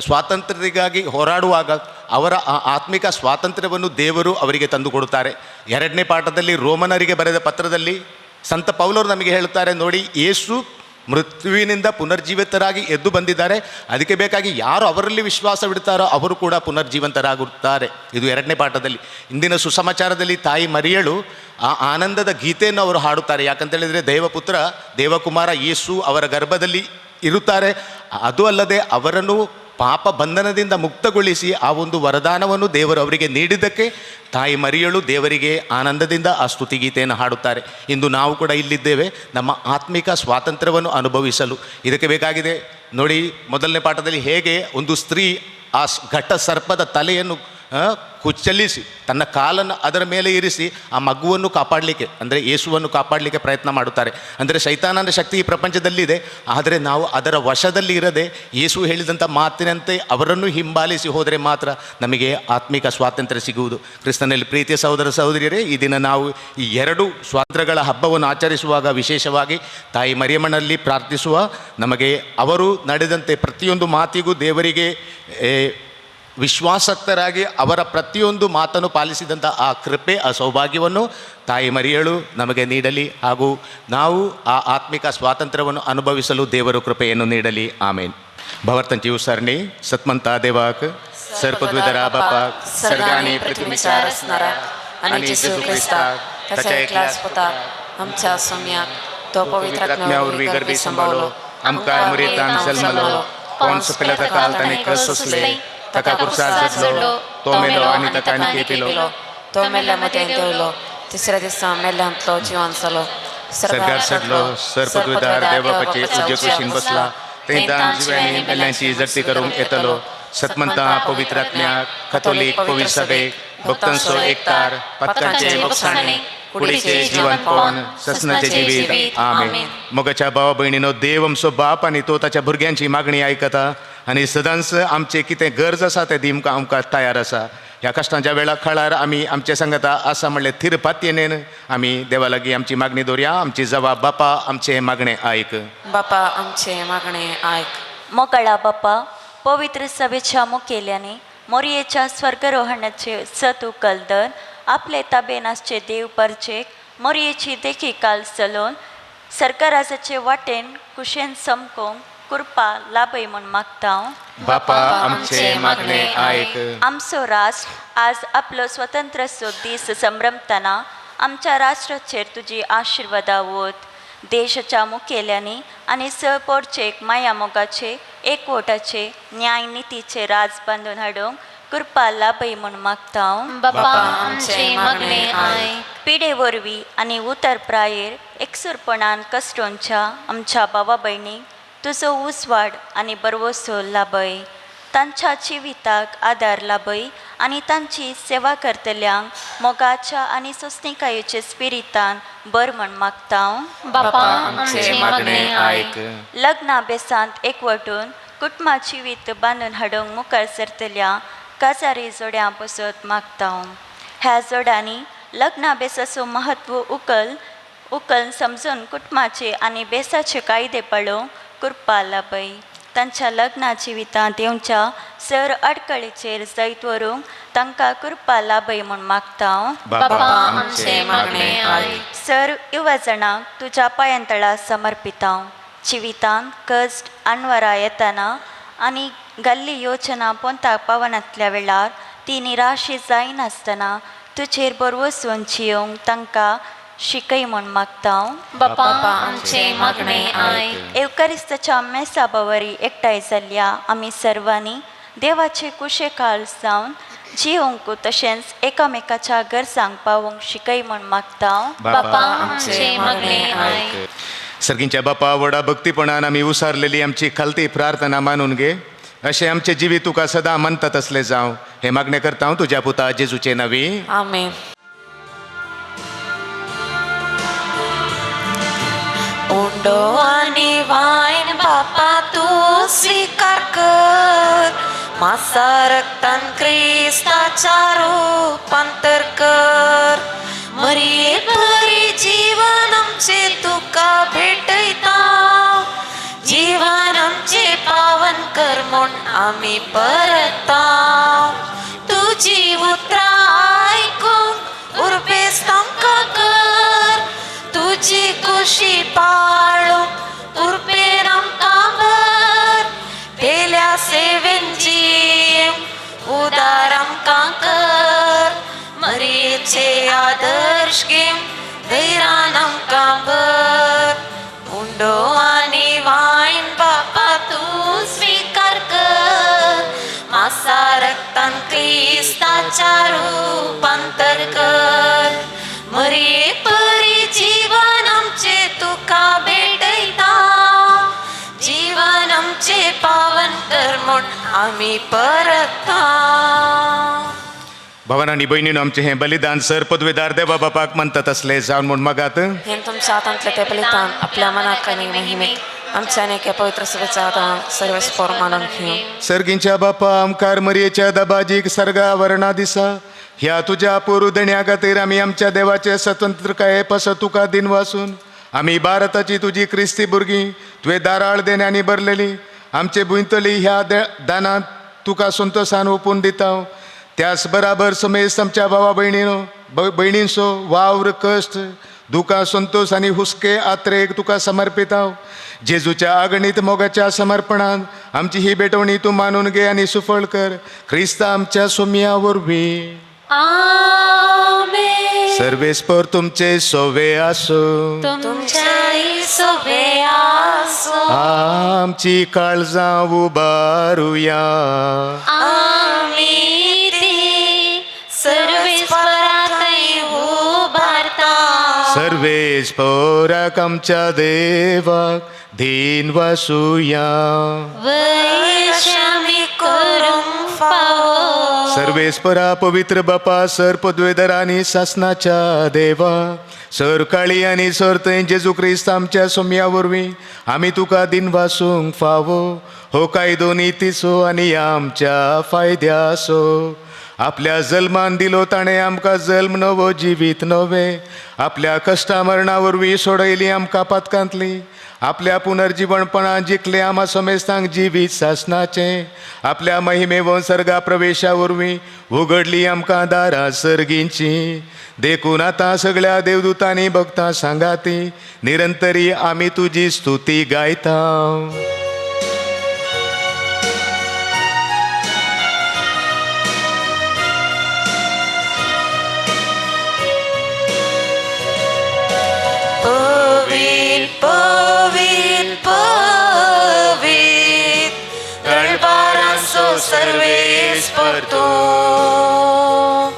ಸ್ವಾತಂತ್ರ್ಯಕ್ಕಾಗಿ ಹೋರಾಡುವಾಗ ಅವರ ಆ ಆತ್ಮಿಕ ಸ್ವಾತಂತ್ರ್ಯವನ್ನು ದೇವರು ಅವರಿಗೆ ತಂದುಕೊಡುತ್ತಾರೆ. ಎರಡನೇ ಪಾಠದಲ್ಲಿ ರೋಮನರಿಗೆ ಬರೆದ ಪತ್ರದಲ್ಲಿ ಸಂತ ಪೌಲರು ನಮಗೆ ಹೇಳುತ್ತಾರೆ, ನೋಡಿ, ಯೇಸು ಮೃತ್ಯುವಿನಿಂದ ಪುನರ್ಜೀವಿತರಾಗಿ ಎದ್ದು ಬಂದಿದ್ದಾರೆ. ಅದಕ್ಕೆ ಬೇಕಾಗಿ ಯಾರು ಅವರಲ್ಲಿ ವಿಶ್ವಾಸವಿಡ್ತಾರೋ ಅವರು ಕೂಡ ಪುನರ್ಜೀವಂತರಾಗುತ್ತಾರೆ. ಇದು ಎರಡನೇ ಪಾಠದಲ್ಲಿ. ಇಂದಿನ ಸುಸಮಾಚಾರದಲ್ಲಿ ತಾಯಿ ಮರಿಯಳು ಆ ಆನಂದದ ಗೀತೆಯನ್ನು ಅವರು ಹಾಡುತ್ತಾರೆ. ಯಾಕಂತೇಳಿದರೆ ದೇವಪುತ್ರ ದೇವಕುಮಾರ ಯೇಸು ಅವರ ಗರ್ಭದಲ್ಲಿ ಇರುತ್ತಾರೆ. ಅದು ಅಲ್ಲದೆ ಅವರನ್ನು ಪಾಪ ಬಂಧನದಿಂದ ಮುಕ್ತಗೊಳಿಸಿ ಆ ಒಂದು ವರದಾನವನ್ನು ದೇವರು ಅವರಿಗೆ ನೀಡಿದ್ದಕ್ಕೆ ತಾಯಿ ಮರಿಯಳು ದೇವರಿಗೆ ಆನಂದದಿಂದ ಆ ಸ್ತುತಿಗೀತೆಯನ್ನು ಹಾಡುತ್ತಾರೆ. ಇಂದು ನಾವು ಕೂಡ ಇಲ್ಲಿದ್ದೇವೆ ನಮ್ಮ ಆತ್ಮಿಕ ಸ್ವಾತಂತ್ರ್ಯವನ್ನು ಅನುಭವಿಸಲು. ಇದಕ್ಕೆ ಬೇಕಾಗಿದೆ ನೋಡಿ, ಮೊದಲನೇ ಪಾಠದಲ್ಲಿ ಹೇಗೆ ಒಂದು ಸ್ತ್ರೀ ಆ ಘಟ ಸರ್ಪದ ತಲೆಯನ್ನು ಕುಚ್ಚಲಿಸಿ ತನ್ನ ಕಾಲನ್ನು ಅದರ ಮೇಲೆ ಇರಿಸಿ ಆ ಮಗುವನ್ನು ಕಾಪಾಡಲಿಕ್ಕೆ, ಅಂದರೆ ಯೇಸುವನ್ನು ಕಾಪಾಡಲಿಕ್ಕೆ ಪ್ರಯತ್ನ ಮಾಡುತ್ತಾರೆ. ಅಂದರೆ ಶೈತಾನನ ಶಕ್ತಿ ಈ ಪ್ರಪಂಚದಲ್ಲಿದೆ, ಆದರೆ ನಾವು ಅದರ ವಶದಲ್ಲಿ ಇರದೆ ಯೇಸು ಹೇಳಿದಂಥ ಮಾತಿನಂತೆ ಅವರನ್ನು ಹಿಂಬಾಲಿಸಿ ಹೋದರೆ ಮಾತ್ರ ನಮಗೆ ಆತ್ಮಿಕ ಸ್ವಾತಂತ್ರ್ಯ ಸಿಗುವುದು. ಕ್ರಿಸ್ತನಲ್ಲಿ ಪ್ರೀತಿಯ ಸಹೋದರ ಸಹೋದರಿಯರೇ, ಈ ದಿನ ನಾವು ಈ 2 ಸ್ವಾತಂತ್ರ್ಯಗಳ ಹಬ್ಬವನ್ನು ಆಚರಿಸುವಾಗ ವಿಶೇಷವಾಗಿ ತಾಯಿ ಮರಿಯಮ್ಮನಲ್ಲಿ ಪ್ರಾರ್ಥಿಸುವ, ನಮಗೆ ಅವರು ನಡೆದಂತೆ ಪ್ರತಿಯೊಂದು ಮಾತಿಗೂ ದೇವರಿಗೆ ವಿಶ್ವಾಸಕ್ತರಾಗಿ ಅವರ ಪ್ರತಿಯೊಂದು ಮಾತನ್ನು ಪಾಲಿಸಿದಂಥ ಆ ಕೃಪೆ, ಆ ಸೌಭಾಗ್ಯವನ್ನು ತಾಯಿ ಮರಿಯಳು ನಮಗೆ ನೀಡಲಿ. ಹಾಗೂ ನಾವು ಆ ಆತ್ಮಿಕ ಸ್ವಾತಂತ್ರ್ಯವನ್ನು ಅನುಭವಿಸಲು ದೇವರು ಕೃಪೆಯನ್ನು ನೀಡಲಿ. ಆಮೇನ್. ಭವರ್ತಂಚಿಯು ಸರಣಿ ಸತ್ಮಂತ ದೇವಾಕ್ ಸರ್ಪದ್ವಿದರ ಬಾಪಾಕ್
सर्गानी पृथ्वीच्या रचणारा आणि जेसू ख्रिस्ताक ताच्या एकल्याच पुताक आमच्या स्वाम्याक तो पवित्र
आत्म्या वरवीं गर्भी सांबाळलो, आमकां मुरेतान जल्मलो, पोन्स पिलाता काल ताणें कस सोंसले, ताका कुर्सार जडलो, तो मेलो आनी ताका आनी केपिलो,
तो मेल्ल्या मदें देवलो, तिसऱ्या दिसा मेल्ल्यांतलो जिवन जालो,
सरकार सडलो, सर पदवीदार देवबापाचे उजवे कुशीन बसला, थंयतान जिव्यांनी मेल्ल्यांची जडती करूंक येतलो. सतमंता पवित्र आत्म्याक, कथोलीक पवित्र सभेक, भक्तांचो एकतार, पत्कांचे बक्षाणे, कुडीचे जिवनपण, ससनाचे जिवीत. आमेन. मोगाच्या भावा भयणीनो, देव आमचो बाप आनी तो ताच्या भुरग्यांची मागणी आयकता आनी सदांच आमचें कितें गरज आसा तें दिवंक आमकां तयार आसा. ह्या कश्टांच्या वेळा खळार आमी आमचे सांगता आसा म्हणलें थीर पातयेन आमी देवा लागीं आमची मागणी दवरया. आमची जबाब बापा आमचें मागणें आयक.
बापा आमचें मागणें आयक.
मोकळा बापा, पवित्र सभेच्या मुखेल्यानी मोरयेच्या स्वर्गरोहणाचे सत उकल धर आपले ताबेन आसचे देव परचेक मोरयेची देखी काल चलोवन सरकाराचे वाटेन कुशेन समकोंक कृपा लाभय म्हूण मागता.
बापा आमचें मागणें आयक.
आमचो राष्ट्र आज आपलो स्वतंत्र दीस संभ्रमतना आमच्या राष्ट्राचेर तुजी आशिर्वादा वत. देशाच्या मुखेल्यांनी आनी सहपोरचेक माया मोगाचे, एकवटाचे, न्याय नितीचे राज बांदून हाडूंक कृपा लाभय म्हूण मागता.
बापा आमचें मागणें आयक.
पिडे वरवीं आनी उतर प्रायेर एकसूरपणान कस्टोनच्या आमच्या बाबा भयणीक तुजो उजवाड आनी बरवसो लाभय. तांच्या जिविताक आदार लाभय आनी तांची सेवा करतल्यांक मोगाच्या आनी सोंसणीकायेचे स्पिरितान बर म्हण मागता.
बापा आमचें मागणें आयक.
लग्ना बेसांत एकवटून कुटुंबा जिवीत बांदून हाडूंक मुखार सरतल्या काजारी जोड्यां पसत मागता. ह्या जोड्यांनी लग्ना बेसाचो म्हत्व उकल उकल समजून कुटुंबाचे आनी बेसाचे कायदे पाळोवंक कृपा लाभय. तांच्या लग्ना जिवितांत येवच्या सर अडकळीचेर जैत व्हरूंक तांकां कृपा लाभय म्हूण मागता.
बापा आमचें मागणें आयक.
सर युवा जाणांक तुज्या पांयांतळा समर्पिता. जिवितांत कश्ट अणवरा येतना आनी घाल्ली योजना पोंताक पावनातल्या वेळार ती निराशी जायनासतना तुजेर बरवसून जियोंक तांकां शिकय म्हूण मागता.
बापा आमचें मागणें आयक.
एवकारिस्ताच्या मेसा बवरी एकठांय जाल्ल्या आमी सर्वांनी देवाचे कुशेकाळ जावन जियोंक तशेंच एकामेकाच्या गरजांक पावोवंक शिकय म्हूण मागता.
बापा आमचें मागणें आयक.
सर्गींच्या बापा, व्हडा भक्तीपणान आमी उसारलेली आमची खालती प्रार्थना मानून घे, अशें आमचें जिवीत तुका सदां मानता तसलें जावं हें मागणें करता हांव तुज्या पुता जेजूचे नांवी.
आमेन. उंडो आनी वायन बापा तूं स्विकार कर, मासा रक्तान क्रिस्ताच्या रुपांतर कर. मरये परी जीवन आमचें तुका भेटयता, जीवन आमचें पावन कर म्हूण आमी परता. तुजी उतरां आयकूंक उर्बेस्त आमकां कर, तुजी कुशी पाळूंक उर्बेन आमकां भर. पेल्या सेवेन जियेवंक उदार आमकां कर, मरयेचे आदर्श घेवन धैर्यान आमकां भर. उंडो आनी वायन बापा तूं स्विकार कर, मासा रक्तान क्रिस्ताच्या रुपांतर कर. मरये परी जीवन आमचें तुका भेटयता, जीवन आमचें पावन कर म्हूण आमी परता.
भावान आनी भयणीनो, आमचें हें बलिदान सर पदवेदार देवा बापाक मानता तसलें जावन म्हूण मागात.
हें तुमच्या हातांतलें तें बलिदान आपल्या मनाक आनी महिमेक आमच्या आनी एका पवित्र सभेच्या हातान सर्वेस्पोर मानून घेवं.
सर्गींच्या बापा, आमकार मरयेच्या दबाजीक सर्गा वर्णा दिसा ह्या तुज्या पोरुदण्या खातीर आमी आमच्या देवाचे स्वतंत्रकाये पासत तुका दिनवासून आमी भारताची तुजी क्रिस्ती भुरगीं तुवें दाराळ देण्यांनी भरलेली आमचे भुंयतली ह्या दानांत तुका संतोशान ओपून दिता. त्याच बराबर समेस्त आमच्या भावा भयणीनो भयणींचो वावर कश्ट दुकां संतोष आनी हुस्के आत्रेक तुका समर्पिता. जेजूच्या आगणीत मोगाच्या समर्पणान आमची ही भेटवणी तूं मानून घे आनी सुफळ कर, क्रिस्ता आमच्या सोम्या वरवीं.
आमेन.
सर्वेस्पर तुमचे सोवे आसूं,
तुमच्याय सोवे आसूं.
आमची काळजां उबारुया,
आमी ती सर्वेस्पराथंय उबारता.
सर्वेस्पराक आमच्या देवाक धीन वासुया,
वैशामी करूंक फावो.
सर्वेस्परा पवित्र बापा, सर पदवेदार आनी सासनाच्या देवा, सर काळी आनी सर थंय जेजू क्रिस्त आमच्या सोम्या वरवीं आमी तुका दिनवासूंक फावो. हो कायदो नितीचो आनी आमच्या फायद्याचो. आपल्या जल्मान दिलो ताणें आमकां जल्म नवो जिवीत नवें, आपल्या कश्टा मरणा वरवीं सोडयली आमकां पातकांतली, आपल्या पुनर्जीवनपणान जिखले आमा समेस्तांक जिवीत सासनाचें, आपल्या महिमेवन सर्गा प्रवेशा वरवीं उगडली आमकां दारां सर्गींची. देखून आतां सगळ्या देवदूतांनी भक्तां सांगाती निरंतरी आमी तुजी स्तुती गायता.
पवीत पवीत पवीत दळबारांचो सर्वेस्पर तूं,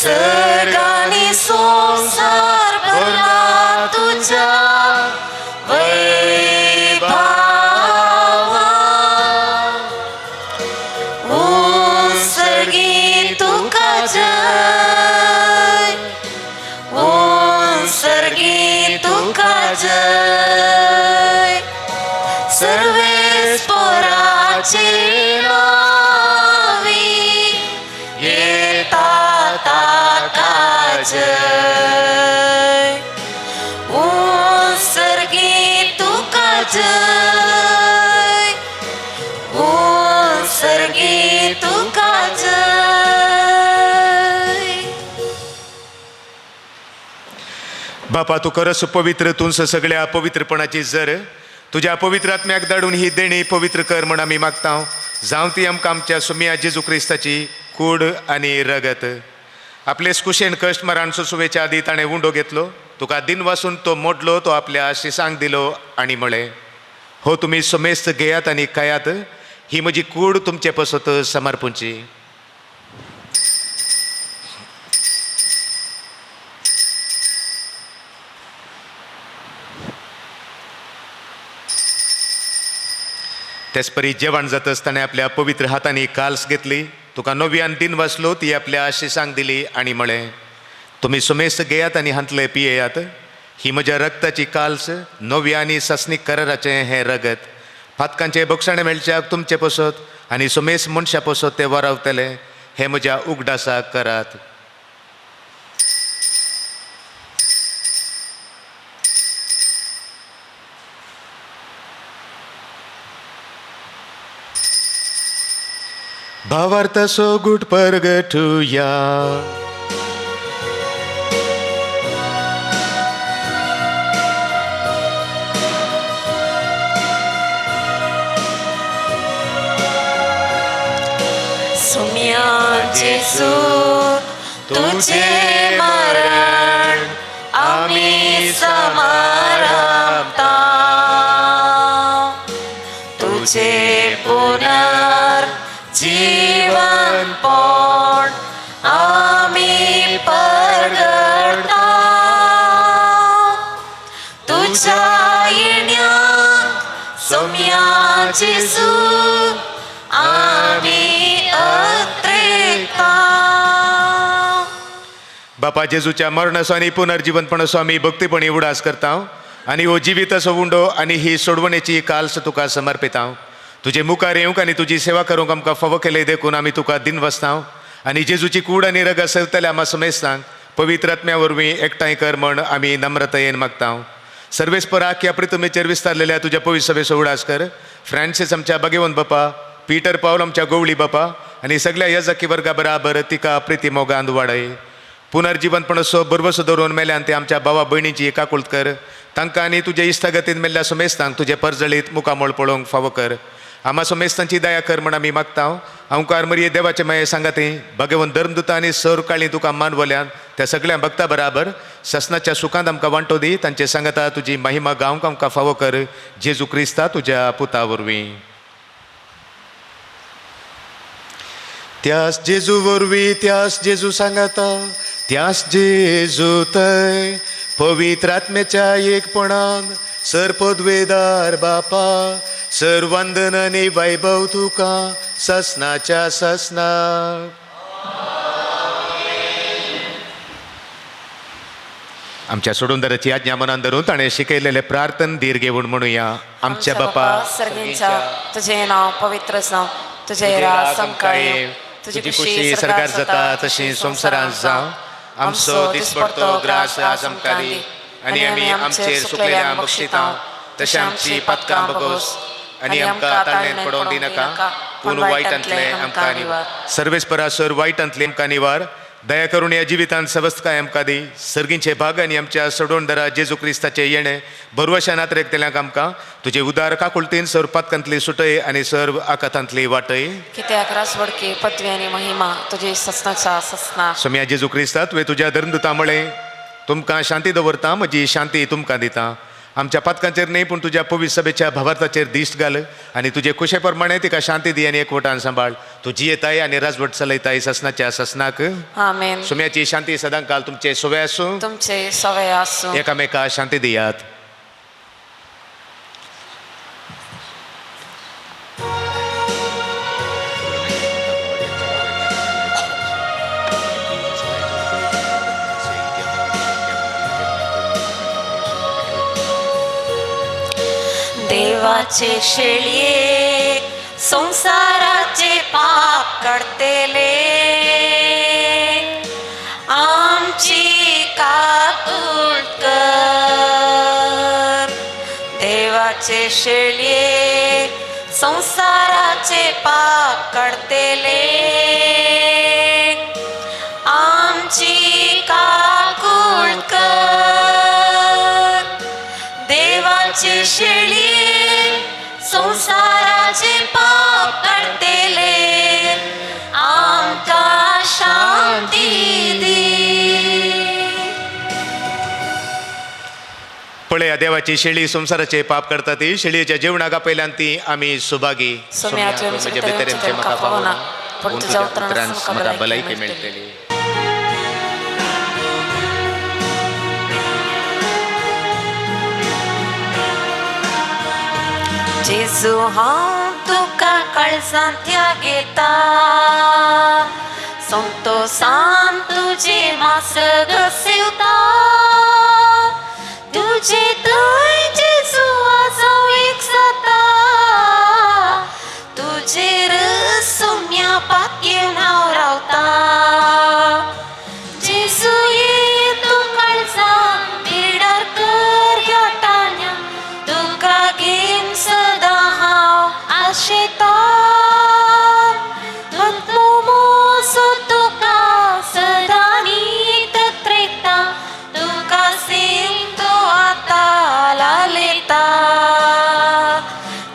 सर्गांनी संवसार भरला तुज्या वैभावान. उंच सर्गी
जय, उत्सर्गी तुका जय, उत्सर्गी तुका जय।
बापा तूं खरोच पवित्र, तूंच सगळ्या पवित्रपणाची जर तुज्या पवित्र आत्म्याक धाडून ही देणी पवित्र कर म्हण आमी मागता। जावं ती आमकां आमच्या सुमया जेजू क्रिस्ताची कूड आनी रगत। आपले कुशेन कश्ट मरण सुसुवेच्या आदी ताणें उंडो घेतलो, तुका दिन वासून तो मोडलो, तो आपल्या शिसांक दिलो आनी म्हळें, हो तुमी समेस्त घेयात आनी खायात, ही म्हजी कूड तुमचे पसत समर्पूंची। तेचपरी जेवण जातच ताणें आपल्या पवित्र हातांनी काल्स घेतली, तुका नव्यान दिन वाचलो, ती आपल्या आशिसांक दिली आनी म्हळें, तुमी सुमेस्त घेयात आनी हांतले पियेयात, ही म्हज्या रक्ताची काल्स, नव्या आनी सासणीक कराराचें हें रगत, पातकांचें बक्षाणें मेळच्याक तुमचे पसत आनी सुमेस्त मनशां पसत तें वरावतलें, हें म्हज्या उगडासाक करात। भावार्थाचो गुट परगटुया।
सुम्या जेजू तुझे मरण आमी समारंभता, तुझे पुनर्जीवनपण आमी परगटता, तुझ्या येण्याक सुम्या जेजू आमी अत्रेकता।
बापा जेजूच्या मरणाचो आनी पुनर्जीवनपणाचो आमी भक्तीपणी उडास करता आनी हो जिविताचो उंडो आनी ही सोडवणेची काल्स तुका समर्पिता। तुजे मुखार येवंक आनी तुजी सेवा करूंक आमकां फावो केले देखून आमी तुका दिन वसता आनी जेजूची कूड आनी रगत सेवतल्या आमा समेस्तांक पवित्र आत्म्या वरवीं एकठांय कर म्हण आमी नम्रतायेन मागता। सर्वेस्पराक ह्या प्रितमेचेर विस्तारलेल्या तुज्या पवित्र सभेचो उडास कर। फ्रांसीस आमच्या भगवंत बापा, पीटर पावल आमच्या गोवळी बापा आनी सगळ्या यजकी वर्गा बराबर तिका प्रिती मोगान वाडय। पुनर्जीवनपणाचो भरवसो दवरून मेल्यान ते आमच्या भावा भयणींची काकुळट कर, तांकां आनी तुजे इश्टागतीन मेल्ल्या समेस्तांक तुजे परजळीत मुखामळ पळोवंक फावो कर। आमा समेस्तांची दया कर म्हण आमी मागता। अंकार मरिये देवाचे माये सांगाती भगवंत धर्मदूता आनी सर काळी तुका मानवल्यान त्या सगळ्या भक्ता बराबर ससनाच्या सुखांत आमकां वांटो दी, तांचे सांगाता तुजी महिमा गावंक आमकां फावो कर, जेजू क्रिस्ता तुज्या पुता वरवीं। त्यास जेजू वरवीं, त्यास जेजू सांगाता, त्यास जेजू थंय पवित्र आत्म्याच्या एकपणान सर पदवेदार बापा सर वंदन आनी वैभव तुका ससनाच्या ससनाक। आमच्या सोडूनदाराची आज्ञा मनान धरून ताणें शिकयलेलें प्रार्थन धीर घेवन म्हणुया। आमच्या बापा
सर्गींच्या, तुझें नांव पवित्र जावं, तुझें राज आमकां येवं, तुजी खुशी
सर्गार जाता तशी संवसारांत जावं। आमचो दिसपडतो ग्रास आज आमकां दी आनी आमी आमचेर सुकलेल्या बक्षिता तशें आमची पातकां बगोस आनी आमकां ताळणेंत पडोवन दिनाका, पूण वायटांतलें आमकां निवार। सर्वेस्परा सर वायटांतलें आमकां निवार। दया करून ह्या जिवितांत सवस्तकाय आमकां दी। सर्गींचे भाग आनी आमच्या सोडवणदारा जेजू क्रिस्ताचें येणें भरवशान आत्रेकतल्यांक आमकां तुजे उदार काकुळतीन सर्व पातकांतली सुटय आनी सर्व आकातांतली वाटय।
कित्याक राजवडकी पदवी आनी महिमा तुजी ससनाच्या ससना।
सोम्या जेजू क्रिस्ता, तुवें तुज्या धर्मदूता म्हळें, तुमकां शांती दवरता, म्हजी शांती तुमकां दिता। आमच्या पातकांचेर न्हय पूण तुज्या पवित्र सभेच्या भावार्थाचेर दिश्ट घाल आनी तुजे खुशे प्रमाणे तिका शांती दी आनी एकवटान सांबाळ। तूं जियेताय आनी राजवट चलयताय ससनाच्या ससनाक।
आमेन।
सुम्याची शांती सदांकाल तुमचे सोवे आसूं,
तुमचे सोवे आसूं।
एकामेका शांती दियात।
देवाचे शेळये संसाराचे पाप काडतले, आमची देवाचे शेळये संसाराचे पाप काडतेले आमची काकूळ कर देवाचे शेळये संसाराचे पाप काडतेले आमकां शांती दी.
पळया देवाची शेळी संवसाराचे पाप करता ती शेळयेच्या जेवणाक आपयल्यान ती आमी सुभागी.
सोम्या, तुवें
म्हज्या भितर
म्हाका
म्हाका
फावना,
पूण
पूण
तुज्या
तुज्या
उतरान
उतरान
म्हाका
म्हाका
भलायकी
भलायकी
मेळटली.
जेजू हांव तुका काळजांत घेता संतोसान तुजे मासग सेवता तुजे थंय जेजू हांव एक जाता तुजेर सोम्या पातयेन हांव रावता. जेजू ये तूं काळजांत पिडार कर ह्या टाण्या तुका घेवन सदां हांव आशेता आत्मो मोसो तुका सदां नीत त्रेता तुका सेम तो आतां लालयता.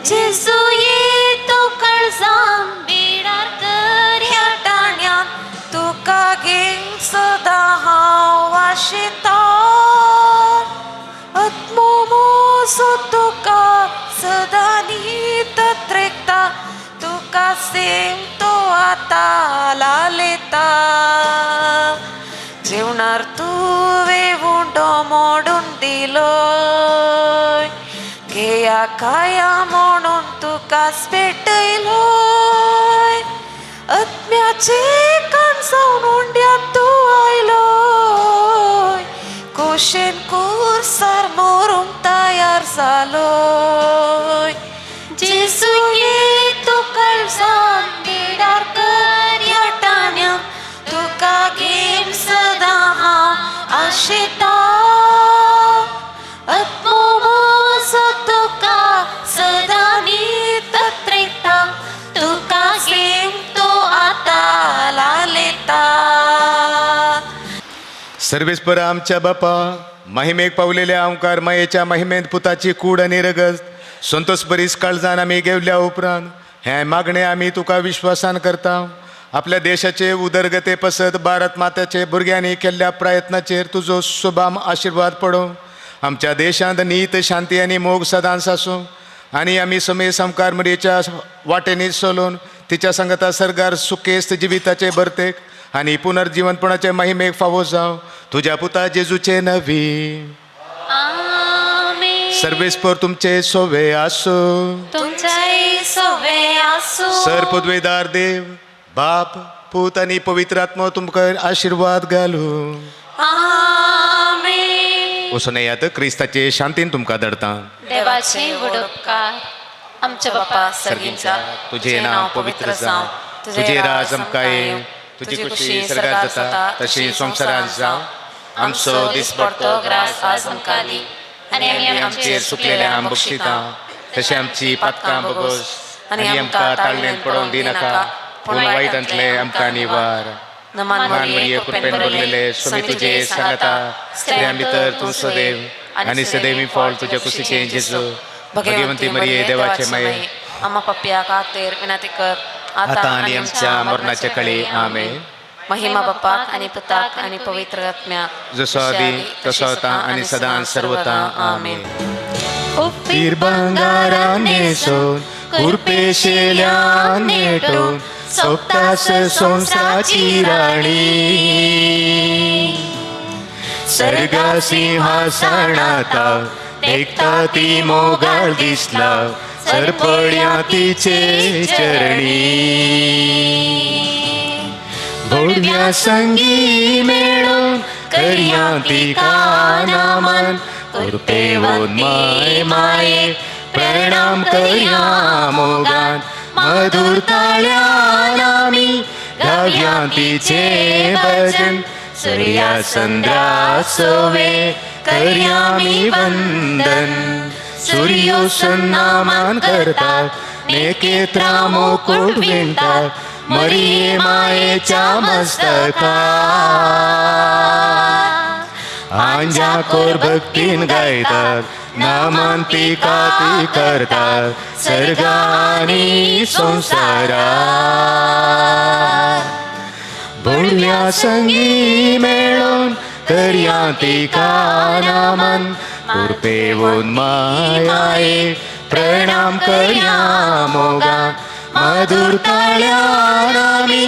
जेजू ये तूं काळजांत बिडार कर ह्या टाण्यान तुका घेवन सदां हांव आशेता आत्मो मोसो तुका सदां नीत त्रेता तुका सेम तो आतां लालयता. जेवणार तुवें उंडो मोडून दिलोय घेया खाया म्हणून तुकाच पेटयलोय आत्म्याचे कानसावन उंड्यान तूं आयलोय कोशेन कुर्सार मरूंक तयार जालोय. जेजू ये तूं काळजांत बिडार कर ह्या टाण्यान तुका घेवन सदां हांव आशेता आत्मो मोसो तुका सदां नीत त्रेता तुका घेवन तो आतां लालयता.
सर्वेस्पर आमच्या बापा महिमेक पावलेल्या ओंकार मायेच्या महिमेंत पुताची कूड आनी रगत संतोष बरीस काळजान आमी घेवल्या उपरांत हें मागणें आमी तुका विश्वासान करता. आपल्या देशाचे उदरगते पसत भारत मात्याचे भुरग्यांनी केल्ल्या प्रयत्नाचेर तुजो सुबाम आशिर्वाद पडो. आमच्या देशांत नीत शांती आनी मोग सदांच आसूं आनी आमी समे सामकार मरयेच्या वाटेनी चलून तिच्या सांगता सर्गार सुखेस्त जिविताचे भरतेक आनी पुनर्जिवनपणाचे महिमेक फावो जावं तुज्या पुता जेजूचे नवी.
आमेन.
सर्वेस्पर तुमचे सोवे आसूं.
तुमच्याय सोवे आसूं.
सर पदवेदार देव बाप पूत आनी पवित्र आत्मो तुमकां आशिर्वाद घालूं.
आमेन.
वचून येयात क्रिस्ताचे शांतीन तुमकां धाडटा.
देवाचे व्हड उपकार. आमच्या बापा
सर्गींच्या
तुजें नांव पवित्र जावं, तुजें राज आमकां येवं, तुजी खुशी सर्गार जाता तशी संवसारांत जावं. आमचो दिसपडतो
ग्रास आज आमकां दी
आनी आमी
आमचेर सुकलेल्या बक्षिता तशें आमची पातकां बगोस आनी आमकां ताळणेन पडोवन दिनाका पूण वायटांतलें आमकां निवार.
नमान
मान मरिये कृपेन भरलेले स्वामी तुजे सांगाता स्त्रियां भितर तूं सदैव आनी सदैवी फळ तुज्या कुशीचें जेजू. भगवंती मरिये देवाचे माये
आम्हा पप्या खातीर विनंती कर
आतां आनी आमच्या मरणाच्या कळी. आमेन.
महिमा बापाक आनी पुताक आनी पवित्र आत्म्याक
जसो आदी तसो आतां आनी सदां सर्वता. आमेन.
उफीर
भांगारान न्हेसोवन कुरपेशेल्यान नेटोवन सोबतास संवसाराची राणी सर्गा सिंहासनाता देखता ती मोगाळ दिसला सरपळ्या तिचे चरणी भोडव्या संगी मेळून करया तिका नामन कृपेवन माय माये प्रणाम करया मोगान मधुर ताळ्यान आमी गावया तिचे भजन सूर्या चंद्रा सवे करया मी वंदन.
सुर्यो सन्नामान करतात नेकेत्रा मुकुट विणतात मरिये मायेच्या मस्तका आंजा कोर भक्तीन गायतात नामान ती काती करतात सर्गानी संसारा भुरग्या संगी मेळून करया तिका नामन कृपेवन मायाये प्रणाम करया मोगा मधुर ताळ्यान आमी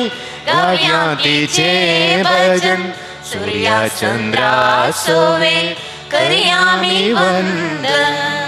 गावया तिचे भजन सूर्या चंद्रा सोवे करया मी वंदन.